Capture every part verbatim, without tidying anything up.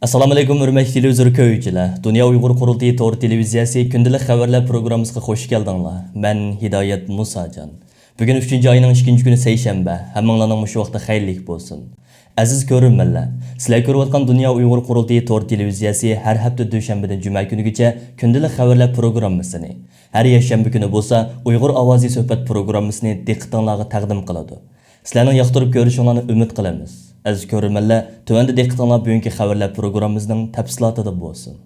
ئەسسالامۇئەلەيكۇم، ھۆرمەتلىك تېلېۋىزور كۆرگۈچىلەر! دۇنيا ئۇيغۇر قۇرۇلتىيى تور تېلېۋىزىيەسى كۈندىلىك خەۋەرلەر پروگراممىسىغا خوش كەلدىڭلار. مەن ھىدايەت مۇساجان. بۈگۈن ئۈچىنچى ئاينىڭ ئىككىنچى كۈنى سەيشەنبە. ھەممىڭلارنىڭ مۇشۇ ۋاقتى خەيرلىك بولسۇن. ئەزىز كۆرۈرمەنلەر، سىلەر كۆرۈۋاتقان دۇنيا ئۇيغۇر قۇرۇلتىيى تور تېلېۋىزىيەسى ھەر ھەپتە دۈشەنبىدىن جۈمە كۈنىگىچە كۈندىلىك خەۋەرلەر پروگراممىسىنى، ھەر يەكشەنبە كۈنى بولسا ئۇيغۇر ئاۋازى سۆھبەت پروگراممىسىنى دىققىتىڭلارغا تەقدىم قىلىدۇ. سىلەرنىڭ ياقتۇرۇپ كۆرۈشۈڭلارنى ئۈمىد قىلىمىز. ئەزىز كۆرۈرمەنلەر، تۆۋەندە دىققىتىڭلار بۈگۈنكى خەۋەرلەر پروگراممىمىزنىڭ تەپسىلاتىدا بولسۇن.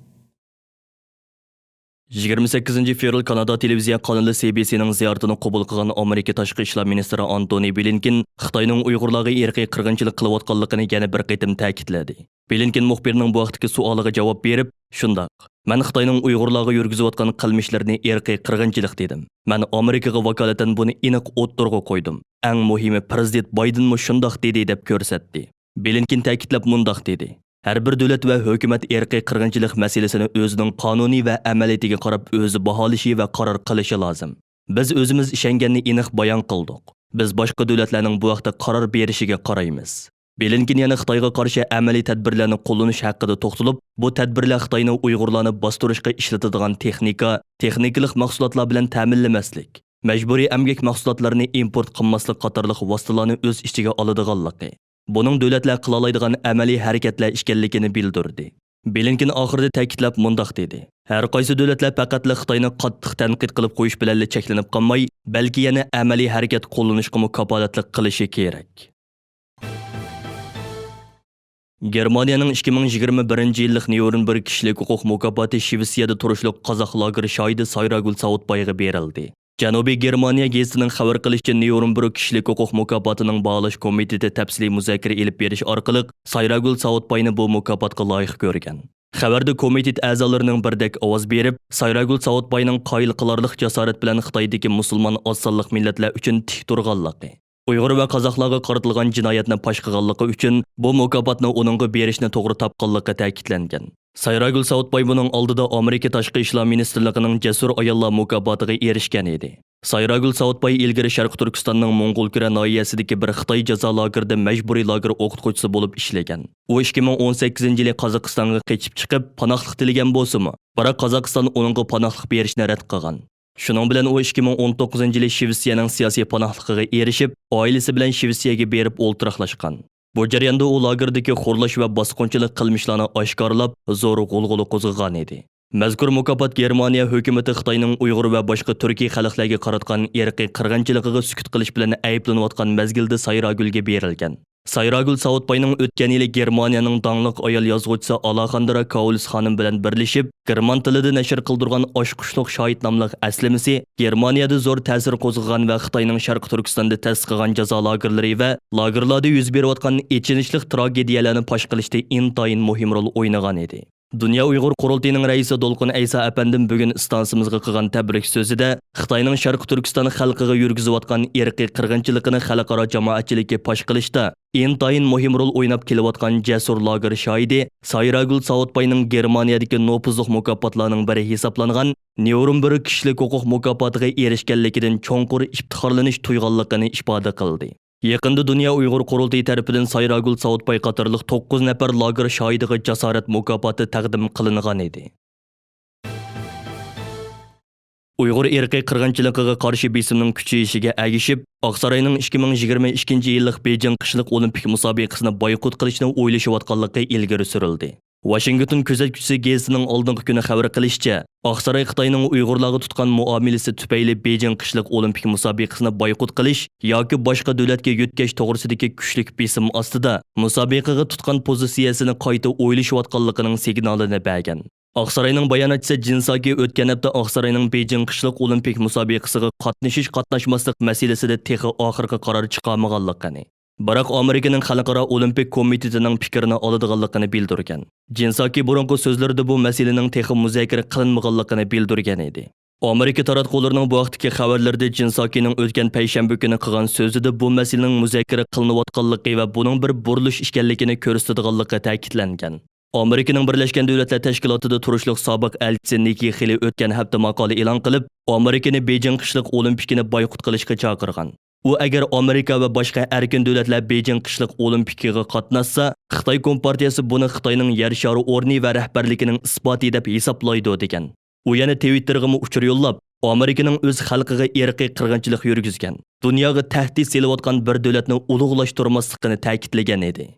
يىگىرمە سەككىزىنچى فېۋرال كانادا تېلېۋىزىيە قانىلى سى بى سىنىڭ زىيارىتىنى قوبۇل قىلغان ئامېرىكا تاشقى ئىشلار مىنىستىرى ئانتونى بلىنكېن خىتاينىڭ ئۇيغۇرلارغا ئىرقىي قىرغىنچىلىق قىلىۋاتقانلىقىنى يەنە بىر قېتىم تەكىتلىدى. بلىنكېن مۇخبىرنىڭ بۇ ھەقتىكى سوئالىغا جاۋاب بېرىپ، شۇنداق، مەن خىتاينىڭ ئۇيغۇرلارغا يۈرگۈزۈۋاتقان قىلمىشلىرىنى ئىرقىي قىرغىنچىلىق دېدىم. مەن ئامېرىكىغا ۋاكالىتەن بۇنى ئېنىق ئوتتۇرىغا قويدۇم. ئەڭ مۇھىمى، پىرېزىدېنت بايدېنمۇ شۇنداق دېدى، دەپ كۆرسەتتى. بلىنكېن تەكىتلەپ مۇنداق دېدى، ھەر بىر دۆلەت ۋە ھۆكۈمەت ئىرقىي قىرغىنچىلىق مەسىلىسىنى ئۆزىنىڭ قانۇنى ۋە ئەمەلىيىتىگە قاراپ ئۆزى باھالىشى ۋە قارار قىلىشى لازىم. بىز ئۆزىمىز ئىشەنگەننى ئېنىق بايان قىلدۇق. بىز باشقا دۆلەتلەرنىڭ بۇ ھەقتە قارار بېرىشىگە قارايمىز. بلىنكېن يەنە خىتايغا قارشى ئەمەلىي تەدبىرلەرنى قوللىنىش ھەققىدە توختىلىپ، بۇ تەدبىرلەر خىتاينى ئۇيغۇرلارنى باستۇرۇشقا ئىشلىتىدىغان تېخنىكا، تېخنىكىلىق مەھسۇلاتلار بىلەن تەمىنلىمەسلىك، مەجبۇرىي ئەمگەك مەھسۇلاتلىرىنى ئىمپورت قىلماسلىق قاتارلىق ۋاسىتىلارنى ئۆز ئىچىگە ئالىدىغانلىقى، بۇنىڭ دۆلەتلەر قىلالايدىغان ئەمەلىي ھەرىكەتلەر ئىكەنلىكىنى بىلدۈردى. بلىنكېن ئاخىرىدا تەكىتلەپ مۇنداق دېدى، ھەر قايسى دۆلەتلەر پەقەتلا خىتاينى قاتتىق تەنقىد قىلىپ قويۇش بىلەنلا چەكلىنىپ قالماي، بەلكى يەنە ئەمەلىي ھەرىكەت قوللىنىشقىمۇ كاپالەتلىك قىلىشى كېرەك. گېرمانىيەنىڭ ئىككى مىڭ يىگىرمە بىرىنچى يىللىق نيۇرنبېرگ كىشىلىك ھوقۇق مۇكاپاتى شىۋېتسىيەدە تۇرۇشلۇق قازاق لاگېر شاھىدى سايراگۈل ساۋۇتبايغا بېرىلدى. جەنۇبىي گېرمانىيە گېزىتىنىڭ خەۋەر قىلىشىچە، نيۇرنبېرگ كىشىلىك ھوقۇق مۇكاپاتىنىڭ باھالاش كومىتېتى تەپسىلىي مۇزاكىرە ئېلىپ بېرىش ئارقىلىق سايراگۈل ساۋۇتباينى بۇ مۇكاپاتقا لايىق كۆرگەن. خەۋەردە كومىتېت ئەزالىرىنىڭ بىردەك ئاۋاز بېرىپ، سايراگۈل ساۋۇتباينىڭ قايىل قىلارلىق جاسارەت بىلەن خىتايدىكى مۇسۇلمان ئاز سانلىق مىللەتلەر ئۈچۈن تىك تۇرغانلىقى، ئۇيغۇر ۋە قازاقلارغا قارىتىلغان جىنايەتنى پاش قىلغانلىقى ئۈچۈن بۇ مۇكاپاتنى ئۇنىڭغا بېرىشنى توغرا تاپقانلىقى تەكىتلەنگەن. سايراگۈل ساۋۇتباي بۇنىڭ ئالدىدا ئامېرىكا تاشقى ئىشلار مىنىستىرلىقىنىڭ جەسۇر ئاياللار مۇكاپاتىغا ئېرىشكەن ئىدى. سايراگۈل ساۋۇتباي ئىلگىرى شەرقىي تۈركىستاننىڭ موڭغۇلكۈرە ناھىيەسىدىكى بىر خىتاي جازا لاگېرىدا مەجبۇرىي لاگېر ئوقۇتقۇچىسى بولۇپ ئىشلىگەن. ئۇ ئىككى مىڭ ئون سەككىزىنچى يىلى قازاقىستانغا قېچىپ چىقىپ، پاناھلىق تىلىگەن بولسىمۇ، بىراق قازاقىستان ئۇنىڭغا پاناھلىق بېرىشنى رەت قىلغان. شۇنىڭ بىلەن ئۇ ئىككى مىڭ ئون توققۇزىنچى يىلى شىۋېتسىيەنىڭ سىياسىي پاناھلىقىغا ئېرىشىپ، ئائىلىسى بىلەن شىۋېتسىيەگە بېرىپ ئولتۇراقلاشقان. بۇ جەرياندا ئۇ لاگېردىكى خورلاش ۋە باسقۇنچىلىق قىلمىشلارنى ئاشكارىلاپ، زور غۇلغۇلا قوزغىغان ئىدى. مەزكۇر مۇكاپات گېرمانىيە ھۆكۈمىتى خىتاينىڭ ئۇيغۇر ۋە باشقا تۈركىي خەلقلەرگە قاراتقان ئىرقىي قىرغىنچىلىقىغا سۈكۈت قىلىش بىلەن ئەيىبلىنىۋاتقان مەزگىلدە سايراگۈلگە بېرىلگەن. سايراگۈل ساۋۇتباينىڭ ئۆتكەن يىلى گېرمانىيەنىڭ داڭلىق ئايال يازغۇچىسى ئالاخاندرا كاۋلىس خانىم بىلەن بىرلىشىپ، گېرمان تىلىدا نەشر قىلدۇرغان ئاچقۇچلۇق شاھىت ناملىق ئەسلىمىسى گېرمانىيەدە زور تەسىر قوزغىغان ۋە خىتاينىڭ شەرقىي تۈركىستاندا تەسىس قىلغان جازا لاگېرلىرى ۋە لاگېرلاردا يۈز بېرىۋاتقان ئېچىنىشلىق تراگېدىيەلەرنى پاش قىلىشتا ئىنتايىن مۇھىم رول ئوينىغان ئىدى. دۇنيا ئۇيغۇر قۇرۇلتىيىنىڭ رەئىسى دولقۇن ئەيسا ئەپەندىم بۈگۈن ئىستانسىمىزغا قىلغان تەبرىك سۆزىدە، خىتاينىڭ شەرقىي تۈركىستان خەلقىگە يۈرگۈزۈۋاتقان ئىرقىي قىرغىنچىلىقىنى خەلقئارا جامائەتچىلىككە پاش قىلىشتا ئىنتايىن مۇھىم رول ئويناپ كېلىۋاتقان جەسۇر لاگېر شاھىدى سايراگۈل ساۋۇتباينىڭ گېرمانىيەدىكى نوپۇزلۇق مۇكاپاتلارنىڭ بىرى ھېسابلانغان نيۇرنبېرگ كىشىلىك ھوقۇق مۇكاپاتىغا ئېرىشكەنلىكىدىن چوڭقۇر ئىپتىخارلىنىش تۇيغانلىقىنى ئىپادە قىلدى. يېقىندا دۇنيا ئۇيغۇر قۇرۇلتىيى تەرىپىدىن سايراگۈل ساۋۇتباي قاتارلىق توققۇز نەپەر لاگېر شاھىدىغا جاسارەت مۇكاپاتى تەقدىم قىلىنغان ئىدى. ئۇيغۇر ئىرقىي قىرغىنچىلىقىغا قارشى بېسىمنىڭ كۈچىيىشىگە ئەگىشىپ، ئاقساراينىڭ ئىككى مىڭ يىگىرمە ئىككىنچى يىللىق بېيجىڭ قىشلىق ئولىمپىك مۇسابىقىسىنى بايقۇت قىلىشنى ئويلىشىۋاتقانلىقى ئىلگىرى سۈرۈلدى. ۋاشىنگتون كۆزەتكۈچىسى گېزىتىنىڭ ئالدىنقى كۈنى خەۋەر قىلىشىچە، ئاقساراي خىتاينىڭ ئۇيغۇرلارغا تۇتقان مۇئامىلىسى تۈپەيلى بېيجىڭ قىشلىق ئولىمپىك مۇسابىقىسىنى بايقۇت قىلىش ياكى باشقا دۆلەتكە يۆتكەش توغرىسىدىكى كۈچلۈك بېسىم ئاستىدا مۇسابىقىگە تۇتقان پوزىتسىيەسىنى قايتا ئويلىشىۋاتقانلىقىنىڭ سىگنالىنى بەرگەن. ئاقساراينىڭ باياناتچىسى جىن ساكى ئۆتكەن ھەپتە ئاقساراينىڭ بېيجىڭ قىشلىق ئولىمپىك مۇسابىقىسىغا قاتنىشىش-قاتناشماسلىق مەسىلىسىدە تېخى ئاخىرقى قارار چىقارمىغانلىقىنى، بىراق ئامېرىكىنىڭ خەلقئارا ئولىمپىك كومىتېتىنىڭ پىكرىنى ئالىدىغانلىقىنى بىلدۈرگەن. جىن ساكى بۇرۇنقى سۆزلىرىدە بۇ مەسىلىنىڭ تېخى مۇزاكىرە قىلىنمىغانلىقىنى بىلدۈرگەن ئىدى. ئامېرىكا تاراتقۇلىرىنىڭ بۇ ھەقتىكى خەۋەرلىرىدە جىن ساكىنىڭ ئۆتكەن پەيشەنبە كۈنى قىلغان سۆزىدە بۇ مەسىلىنىڭ مۇزاكىرە قىلىنىۋاتقانلىقى ۋە بۇنىڭ بىر بۇرۇلۇش ئىكەنلىكىنى كۆرسىتىدىغانلىقى تەكىتلەنگەن. ئامېرىكىنىڭ بىرلەشكەن دۆلەتلەر تەشكىلاتىدا تۇرۇشلۇق سابىق ئەلچىسى نىككى خېلى ئۆتكەن ھەپتە ماقالە ئېلان قىلىپ، ئامېرىكىنى بېيجىڭ قىشلىق ئولىمپىكىنى بايقۇت قىلىشقا چاقىرغان. ئۇ ئەگەر ئامېرىكا ۋە باشقا ئەركىن دۆلەتلەر بېيجىڭ قىشلىق ئولىمپىكىغا قاتناشسا، خىتاي كومپارتىيەسى بۇنى خىتاينىڭ يەر شارى ئورنى ۋە رەھبەرلىكىنىڭ ئىسپاتى دەپ ھېسابلايدۇ، دېگەن. ئۇ يەنە تىۋىتتېرغىمۇ ئۇچۇر يوللاپ، ئامېرىكىنىڭ ئۆز خەلقىگە ئىرقىي قىرغىنچىلىق يۈرگۈزگەن، دۇنياغا تەھدىت سېلىۋاتقان بىر دۆلەتنى ئۇلۇغلاشتۇرماسلىقىنى تەكىتلىگەن ئىدى.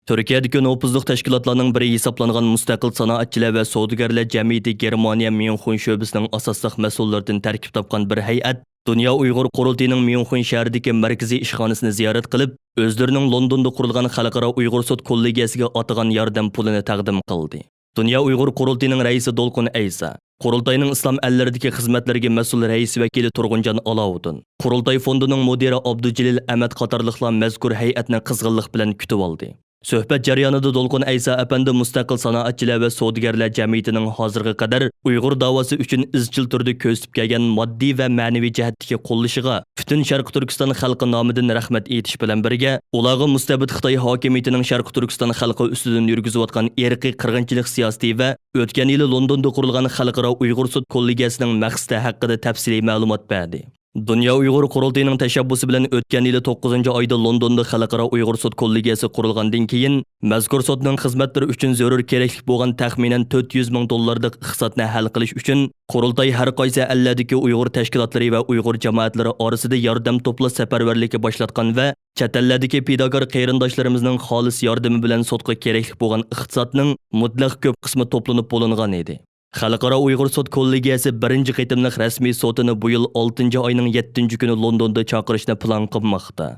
تۈركىيەدىكى نوپۇزلۇق تەشكىلاتلارنىڭ بىرى ھېسابلانغان مۇستەقىل سانائەتچىلەر ۋە سودىگەرلەر جەمئىيىتى گېرمانىيە ميۇنخېن شۆبىسىنىڭ ئاساسلىق مەسئۇللىرىدىن تەركىب تاپقان بىر ھەيئەت دۇنيا ئۇيغۇر قۇرۇلتىيىنىڭ ميۇنخېن شەھىرىدىكى مەركىزىي ئىشخانىسىنى زىيارەت قىلىپ، ئۆزلىرىنىڭ لوندوندا قۇرۇلغان خەلقئارا ئۇيغۇر سوت كوللېگىيەسىگە ئاتىغان ياردەم پۇلىنى تەقدىم قىلدى. دۇنيا ئۇيغۇر قۇرۇلتىيىنىڭ رەئىسى دولقۇن ئەيسا، قۇرۇلتاينىڭ ئىسلام ئەللىرىدىكى خىزمەتلىرىگە مەسئۇل رەئىس ۋەكىلى تۇرغۇنجان ئالاۋۇدۇن، قۇرۇلتاي فوندىنىڭ مۇدىرى ئابدۇجېلىل ئەمەت قاتارلىقلار مەزكۇر ھەيئەتنى قىزغىنلىق بىلەن كۈتۈۋالدى. سۆھبەت جەريانىدا دولقۇن ئەيسا ئەپەندى مۇستەقىل سانائەتچىلەر ۋە سودىگەرلەر جەمئىيىتىنىڭ ھازىرغا قەدەر ئۇيغۇر داۋاسى ئۈچۈن ئىزچىل تۈردە كۆرسىتىپ كەلگەن ماددىي ۋە مەنىۋى جەھەتتىكى قوللىشىغا پۈتۈن شەرقىي تۈركىستان خەلقى نامىدىن رەھمەت ئېيتىش بىلەن بىرگە، ئۇلارغا مۇستەبىت خىتاي ھاكىمىيىتىنىڭ شەرقىي تۈركىستان خەلقى ئۈستىدىن يۈرگۈزۈۋاتقان ئىرقىي قىرغىنچىلىق سىياسىتى ۋە ئۆتكەن يىلى لوندوندا قۇرۇلغان خەلقئارا ئۇيغۇر سوت كوللېگىيەسىنىڭ مەقسىتى ھەققىدە تەپسىلىي مەلۇمات بەردى. دۇنيا ئۇيغۇر قۇرۇلتىيىنىڭ تەشەببۇسى بىلەن ئۆتكەن يىلى توققۇزىنچى ئايدا لوندوندا خەلقئارا ئۇيغۇر سوت كوللېگىيەسى قۇرۇلغاندىن كېيىن، مەزكۇر سوتنىڭ خىزمەتلىرى ئۈچۈن زۆرۈر كېرەكلىك بولغان تەخمىنەن تۆت يۈز مىڭ دوللاردەك ئىقتىسادنى ھەل قىلىش ئۈچۈن، قۇرۇلتاي ھەر قايسى ئەللەردىكى ئۇيغۇر تەشكىلاتلىرى ۋە ئۇيغۇر جامائەتلىرى ئارىسىدا ياردەم توپلاش سەپەرۋەرلىكى باشلاتقان ۋە چەت ئەللەردىكى پىداكار قېرىنداشلىرىمىزنىڭ خالىس ياردىمى بىلەن سوتقا كېرەكلىك بولغان ئىقتىسادنىڭ مۇتلەق كۆپ قىسمى توپلىنىپ بولۇنغان ئىدى. خەلقئارا ئۇيغۇر سوت كوللېگىيەسى بىرىنچى قېتىملىق رەسمىي سوتىنى بۇ يىل ئالتىنچى ئاينىڭ يەتتىنچى كۈنى لوندوندا چاقىرىشنى پىلان قىلماقتا.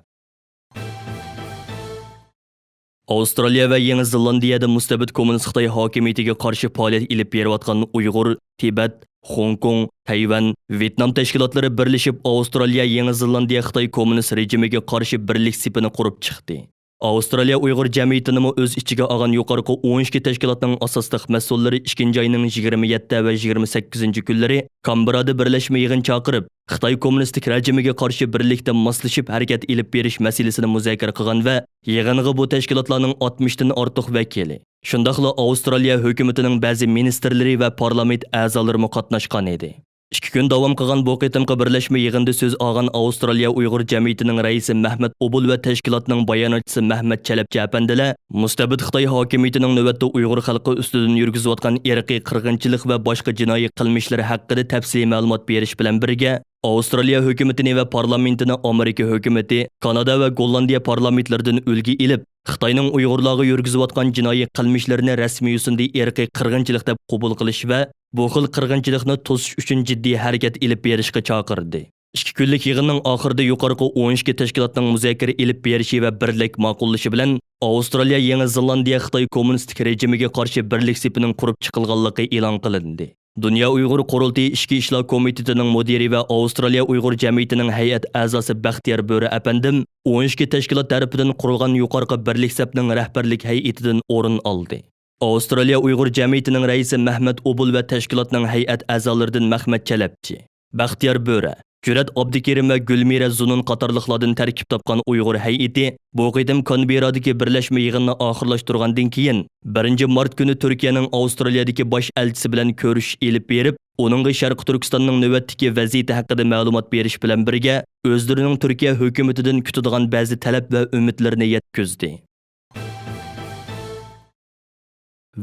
ئاۋسترالىيە ۋە يېڭى زېلاندىيەدە مۇستەبىت كوممۇنىست خىتاي ھاكىمىيىتىگە قارشى پائالىيەت ئېلىپ بېرىۋاتقان ئۇيغۇر، تىبەت، خوڭكوڭ، تەيۋەن، ۋيېتنام تەشكىلاتلىرى بىرلىشىپ ئاۋسترالىيە، يېڭى زېلاندىيە خىتاي كوممۇنىست رېجىمىگە قارشى بىرلىك سېپىنى قۇرۇپ چىقتى. ئاۋسترالىيە ئۇيغۇر جەمئىيىتىنىمۇ ئۆز ئىچىگە ئالغان يۇقىرىقى ئون ئىككى تەشكىلاتنىڭ ئاساسلىق مەسئۇللىرى ئىككىنچى ئاينىڭ يىگىرمە يەتتە ۋە يىگىرمە سەككىزىنچى كۈنلىرى كامبېررادا بىرلەشمە يىغىن چاقىرىپ، خىتاي كوممۇنىستىك رېجىمىگە قارشى بىرلىكتە ماسلىشىپ ھەرىكەت ئېلىپ بېرىش مەسىلىسىنى مۇزاكىرە قىلغان ۋە يىغىنغا بۇ تەشكىلاتلارنىڭ ئاتمىشتىن ئارتۇق ۋەكىلى، شۇنداقلا ئاۋسترالىيە ھۆكۈمىتىنىڭ بەزى مىنىستىرلىرى ۋە پارلامېنت ئەزالىرىمۇ قاتناشقان ئىدى. ئىككى كۈن داۋام قىلغان بۇ قېتىمقى بىرلەشمە يىغىندا سۆز ئالغان ئاۋسترالىيە ئۇيغۇر جەمئىيىتىنىڭ رەئىسى مەھمەت ئوبۇل ۋە تەشكىلاتنىڭ باياناتچىسى مەھمەت چەلەپچى ئەپەندىلەر مۇستەبىت خىتاي ھاكىمىيىتىنىڭ نۆۋەتتە ئۇيغۇر خەلقى ئۈستىدىن يۈرگۈزۈۋاتقان ئىرقىي قىرغىنچىلىق ۋە باشقا جىنايى قىلمىشلىرى ھەققىدە تەپسىلىي مەلۇمات بېرىش بىلەن بىرگە، ئاۋسترالىيە ھۆكۈمىتىنى ۋە پارلامېنتىنى ئامېرىكا ھۆكۈمىتى، كانادا ۋە گوللاندىيە پارلامېنتلىرىدىن ئۈلگە ئېلىپ، خىتاينىڭ ئۇيغۇرلارغا يۈرگۈزۈۋاتقان جىنايى قىلمىشلىرىنى رەسمىي يۈزىدە ئىرقىي قىرغىنچىلىق دەپ قوبۇل قىلىش ۋە بۇ خىل قىرغىنچىلىقنى توسۇش ئۈچۈن جىددىي ھەرىكەت ئېلىپ بېرىشقا چاقىردى. ئىككى كۈنلۈك يىغىننىڭ ئاخىرىدا يۇقىرىقى ئون ئىككى تەشكىلاتنىڭ مۇزاكىرە ئېلىپ بېرىشى ۋە بىرلىك ماقۇللىشى بىلەن ئاۋسترالىيە يېڭى زېلاندىيە خىتاي كوممۇنىستىك رېجىمىگە قارشى بىرلىك سېپىنىڭ قۇرۇپ چىقىلغانلىقى ئېلان قىلىندى. دۇنيا ئۇيغۇر قۇرۇلتىيى ئىچكى ئىشلار كومىتېتىنىڭ مۇدىرى ۋە ئاۋسترالىيە ئۇيغۇر جەمئىيىتىنىڭ ھەيئەت ئەزاسى بەختىيار بۆرە ئەپەندىم ئون ئىككى تەشكىلات تەرىپىدىن قۇرۇلغان يۇقىرىقى بىرلىك سەپنىڭ رەھبەرلىك ھەيئىتىدىن ئورۇن ئالدى. ئاۋسترالىيە ئۇيغۇر جەمئىيىتىنىڭ رەئىسى مەھمەت ئوبۇل ۋە تەشكىلاتنىڭ ھەيئەت ئەزالىرىدىن مەخمەت چەلەپچى، بەختىيار بۆرە، جۈرئەت ئابدۇكېرىم ۋە گۈلمىرە زۇنۇن قاتارلىقلاردىن تەركىب تاپقان ئۇيغۇر ھەيئىتى بۇ قېتىم كانبېررادىكى بىرلەشمە يىغىننى ئاخىرلاشتۇرغاندىن كېيىن، بىرىنچى مارت كۈنى تۈركىيەنىڭ ئاۋسترالىيەدىكى باش ئەلچىسى بىلەن كۆرۈشۈش ئېلىپ بېرىپ، ئۇنىڭغا شەرقىي تۈركىستاننىڭ نۆۋەتتىكى ۋەزىيىتى ھەققىدە مەلۇمات بېرىش بىلەن بىرگە، ئۆزلىرىنىڭ تۈركىيە ھۆكۈمىتىدىن كۈتىدىغان بەزى تەلەپ ۋە ئۈمىدلىرىنى يەتكۈزدى.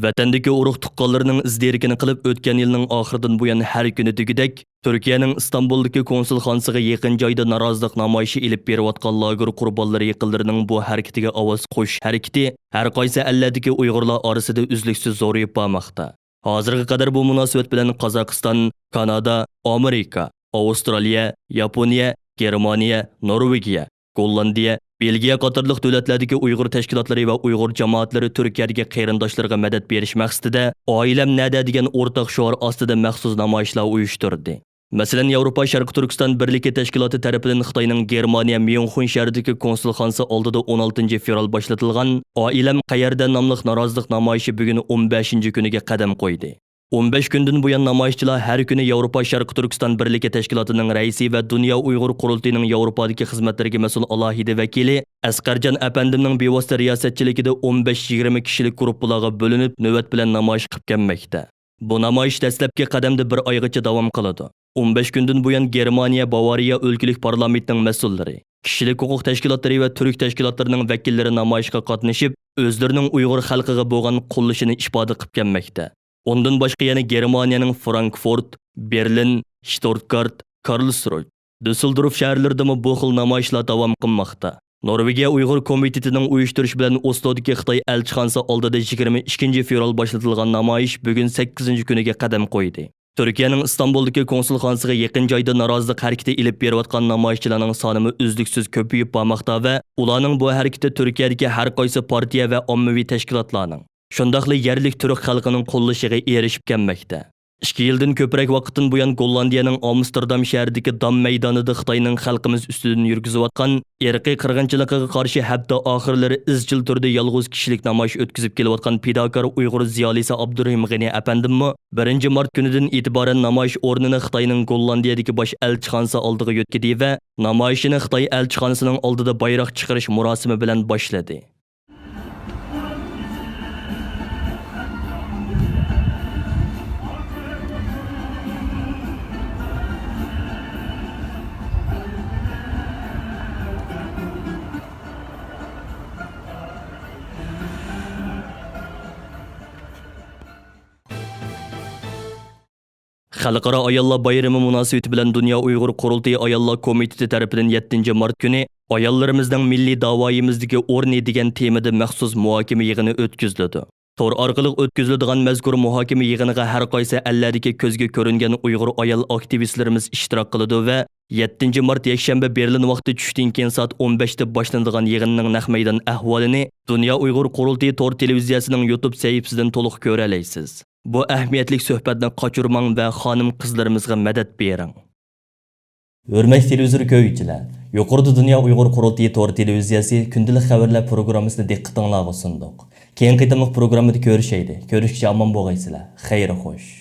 ۋەتەندىكى ئۇرۇق-تۇغقانلىرىنىڭ ئىز-دېرىكىنى قىلىپ، ئۆتكەن يىلنىڭ ئاخىرىدىن بۇيان ھەر كۈنى دېگۈدەك تۈركىيەنىڭ ئىستانبۇلدىكى كونسۇلخانىسىغا يېقىن جايدا نارازىلىق نامايىشى ئېلىپ بېرىۋاتقان لاگېر قۇربانلىرى يېقىنلىرىنىڭ بۇ ھەرىكىتىگە ئاۋاز قوشۇش ھەرىكىتى ھەر قايسى ئەللەردىكى ئۇيغۇرلار ئارىسىدا ئۈزلۈكسىز زورىيىپ بارماقتا. ھازىرغا قەدەر بۇ مۇناسىۋەت بىلەن قازاقىستان، كانادا، ئامېرىكا، ئاۋسترالىيە، ياپونىيە، گېرمانىيە، نورۋېگىيە، گوللاندىيە، بېلگىيە قاتارلىق دۆلەتلەردىكى ئۇيغۇر تەشكىلاتلىرى ۋە ئۇيغۇر جامائەتلىرى تۈركىيەدىكى قېرىنداشلىرىغا مەدەت بېرىش مەقسىتىدە ئائىلەم نەدە دېگەن ئورتاق شوئار ئاستىدا مەخسۇس نامايىشلار ئۇيۇشتۇردى. مەسىلەن، ياۋروپا شەرقىي تۈركىستان بىرلىكى تەشكىلاتى تەرىپىدىن خىتاينىڭ گېرمانىيە ميۇنخېن شەھىرىدىكى كونسۇلخانىسى ئالدىدا ئون ئالتىنچى فېۋرال باشلىتىلغان ئائىلەم قەيەردە ناملىق نارازىلىق نامايىشى بۈگۈن ئون بەشىنچى كۈنىگە قەدەم قويدى. ئون بەش كۈندىن بۇيان نامايىشچىلار ھەر كۈنى ياۋروپا شەرقىي تۈركىستان بىرلىكى تەشكىلاتىنىڭ رەئىسى ۋە دۇنيا ئۇيغۇر قۇرۇلتىيىنىڭ ياۋروپادىكى خىزمەتلىرىگە مەسئۇل ئالاھىدە ۋەكىلى ئەسقەرجان ئەپەندىمنىڭ بىۋاسىتە رىياسەتچىلىكىدە ئون بەش يىگىرمە كىشىلىك گۇرۇپپىلارغا بۆلۈنۈپ، نۆۋەت بىلەن نامايىش قىلىپ كەلمەكتە. بۇ نامايىش دەسلەپكى قەدەمدە بىر ئايغىچە داۋام قىلىدۇ. ئون بەش كۈندىن بۇيان گېرمانىيە باۋارىيە ئۆلكىلىك پارلامېنتىنىڭ مەسئۇللىرى، كىشىلىك ھوقۇق تەشكىلاتلىرى ۋە تۈرك تەشكىلاتلىرىنىڭ ۋەكىللىرى نامايىشقا قاتنىشىپ، ئۆزلىرىنىڭ ئۇيغۇر خەلقىگە بولغان قوللىشىنى ئىپادە قىلىپ كەلمەكتە. ئۇندىن باشقا يەنە گېرمانىيەنىڭ فرانكفورت، بېرلىن، شتۇتگارت، كارلسرۇھ، دۈسسېلدورف شەھەرلىرىدىمۇ بۇ خىل نامايىشلار داۋام قىلماقتا. نورۋېگىيە ئۇيغۇر كومىتېتىنىڭ ئۇيۇشتۇرۇشى بىلەن ئوسلودىكى خىتاي ئەلچىخانىسى ئالدىدا يىگىرمە ئىككىنچى فېۋرال باشلىتىلغان نامايىش بۈگۈن سەككىزىنچى كۈنىگە قەدەم قويدى. تۈركىيەنىڭ ئىستانبۇلدىكى كونسۇلخانىسىغا يېقىن جايدا نارازىلىق ھەرىكىتى ئېلىپ بېرىۋاتقان نامايىشچىلارنىڭ سانىمۇ ئۈزلۈكسىز كۆپىيىپ بارماقتا ۋە ئۇلارنىڭ بۇ ھەرىكىتى تۈركىيەدىكى ھەر قايسى پارتىيە ۋە ئاممىۋى تەشكىلاتلارنىڭ، شۇنداقلا يەرلىك تۈرك خەلقىنىڭ قوللىشىغا ئېرىشىپ كەلمەكتە. ئىككى يىلدىن كۆپرەك ۋاقىتتىن بۇيان گوللاندىيەنىڭ ئامستېردام شەھىرىدىكى دام مەيدانىدا خىتاينىڭ خەلقىمىز ئۈستىدىن يۈرگۈزۈۋاتقان ئىرقىي قىرغىنچىلىقىغا قارشى ھەپتە ئاخىرلىرى ئىزچىل تۈردە يالغۇز كىشىلىك نامايىش ئۆتكۈزۈپ كېلىۋاتقان پىداكار ئۇيغۇر زىيالىيسى ئابدۇرېھىم غېنى ئەپەندىممۇ بىرىنچى مارت كۈنىدىن ئېتىبارەن نامايىش ئورنىنى خىتاينىڭ گوللاندىيەدىكى باش ئەلچىخانىسى ئالدىغا يۆتكىدى ۋە نامايىشىنى خىتاي ئەلچىخانىسىنىڭ ئالدىدا بايراق چىقىرىش مۇراسىمى بىلەن باشلىدى. خەلقئارا ئاياللار بايرىمى مۇناسىۋىتى بىلەن دۇنيا ئۇيغۇر قۇرۇلتىيى ئاياللار كومىتېتى تەرىپىدىن يەتتىنچى مارت كۈنى ئاياللىرىمىزنىڭ مىللىي داۋايىمىزدىكى ئورنى دېگەن تېمىدا مەخسۇس مۇھاكىمە يىغىنى ئۆتكۈزۈلىدۇ. تور ئارقىلىق ئۆتكۈزۈلىدىغان مەزكۇر مۇھاكىمە يىغىنىغا ھەر قايسى ئەللەردىكى كۆزگە كۆرۈنگەن ئۇيغۇر ئايال ئاكتىۋىستلىرىمىز ئىشتىراك قىلىدۇ ۋە يەتتىنچى مارت يەكشەنبە بېرلىن ۋاقتى چۈشتىن كېيىن سائەت ئون بەشتە باشلىنىدىغان يىغىننىڭ نەق مەيدان ئەھۋالىنى دۇنيا ئۇيغۇر قۇرۇلتىيى تور تېلېۋىزىيەسىنىڭ يۇتۇب سەھىپىسىدىن تولۇق كۆرەلەيسىز. بۇ ئەھمىيەتلىك سۆھبەتنى قاچۇرماڭ ۋە خانىم-قىزلىرىمىزغا مەدەت بېرىڭ. ھۆرمەتلىك تېلېۋىزور كۆرگۈچىلەر، يۇقىرىدا دۇنيا ئۇيغۇر قۇرۇلتىيى تور تېلېۋىزىيەسى كۈندىلىك خەۋەرلەر پروگراممىسىنى دىققىتىڭلارغا سۇندۇق. كېيىنكى قېتىملىق پروگراممىدا كۆرۈشەيلى. كۆرۈشكىچە ئامان بولغايسىلەر. خەير خوش.